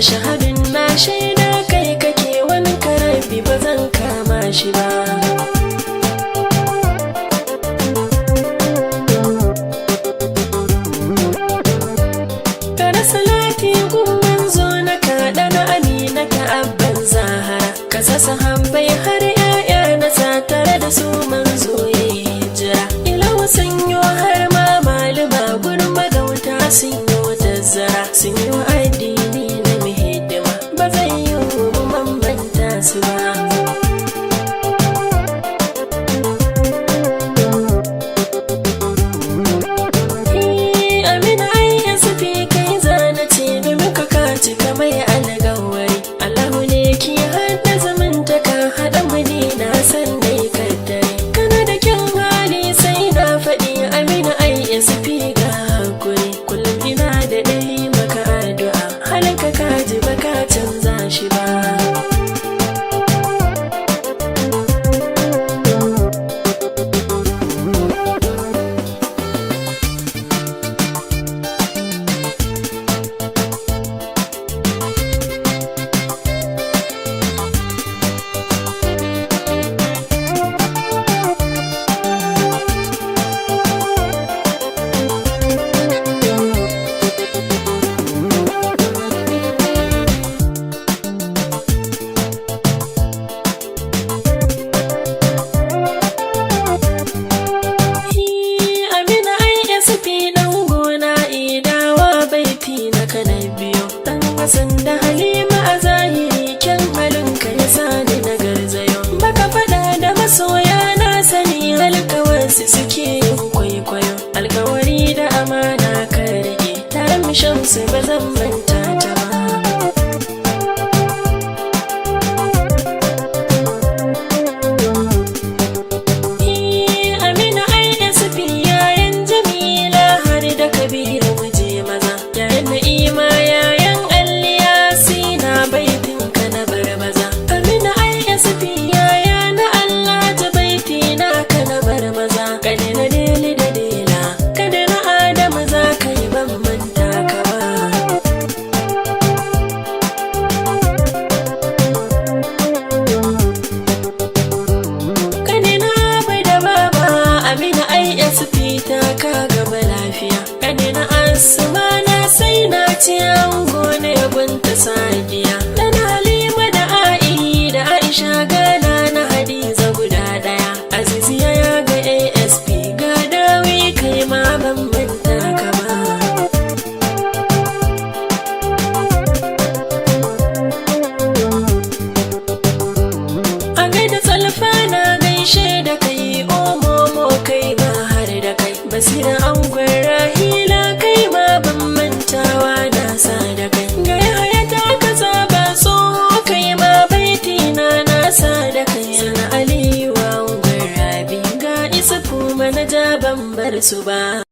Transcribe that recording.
A shahadin na shaida kai kake, wani karabi ba zan kama shi ba. Kara salati gun manzo na kaɗa na Amina ka abban Zahara, ka sa sahabbai har 'ya'ya na sa tare da su manzo ya yi hijira. Ila sanyo har ma malama gurin magauta sun yi wata zara, sun yi wa addini na hidima, ba zai yi mu bambanta su ba. Amina ai ya safi kai zana ce domin ka kaci kamar algawari. Allahu ne ki haɗa zamantaka haɗa mani na san dai kaddare. Kana da kyan hali sai na faɗi, Amina ai ya safi ga hakuri. Kullum ina da ɗari maka addu'a, halinka kaji baka canza shi ba. Amina ai SP dan gona idawa baiti na kana biyu. Dan Hassan da Halima a zahiri kyan halinka ya sani na garzayo. Baka faɗa da masoya na sani alkawarsu suke yin kwaikwayo. Alkawari da amana ka rike, taron shamsu ba zan manta ta ba. Amina ai SP yayan Jamila har da Kabiru muje maza. Yayan Na'ima yayan Aliya sina baitin ka na barbaza. Amina ai SP yaya na Allah ta baiti na ka na barbaza. Kane na deli da dela, kada na Adamu za ka yi ban manta ka ba. Kanina bai da baba, Amina ISP ta ka gaba lafiya. Kanina Asma na sai na ci ango ne gunta sadiya. Dan Halima da A'i da Aisha gana na Hadiza guda daya. Aziziya ya ga ASP ga dawi kai ma ban manta ka ba. A gaida tsalfa na gaishe da kai, omomo kai ma har da kai. Basira angon Rahila kai ma ban mantawa na sa da kai. Ga Yahaya ta kaza ba tsoho kai ma baiti na na sa da kai. Sana Aliyu angon Rabi ga Isufu manaja ban bar su ba.